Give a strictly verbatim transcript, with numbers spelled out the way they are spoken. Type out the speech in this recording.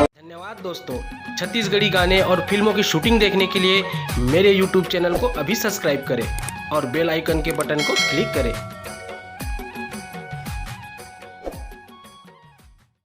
धन्यवाद दोस्तों। छत्तीसगढ़ी गाने और फिल्मों की शूटिंग देखने के लिए मेरे YouTube चैनल को अभी सब्सक्राइब करें और बेल आइकन के बटन को क्लिक करें।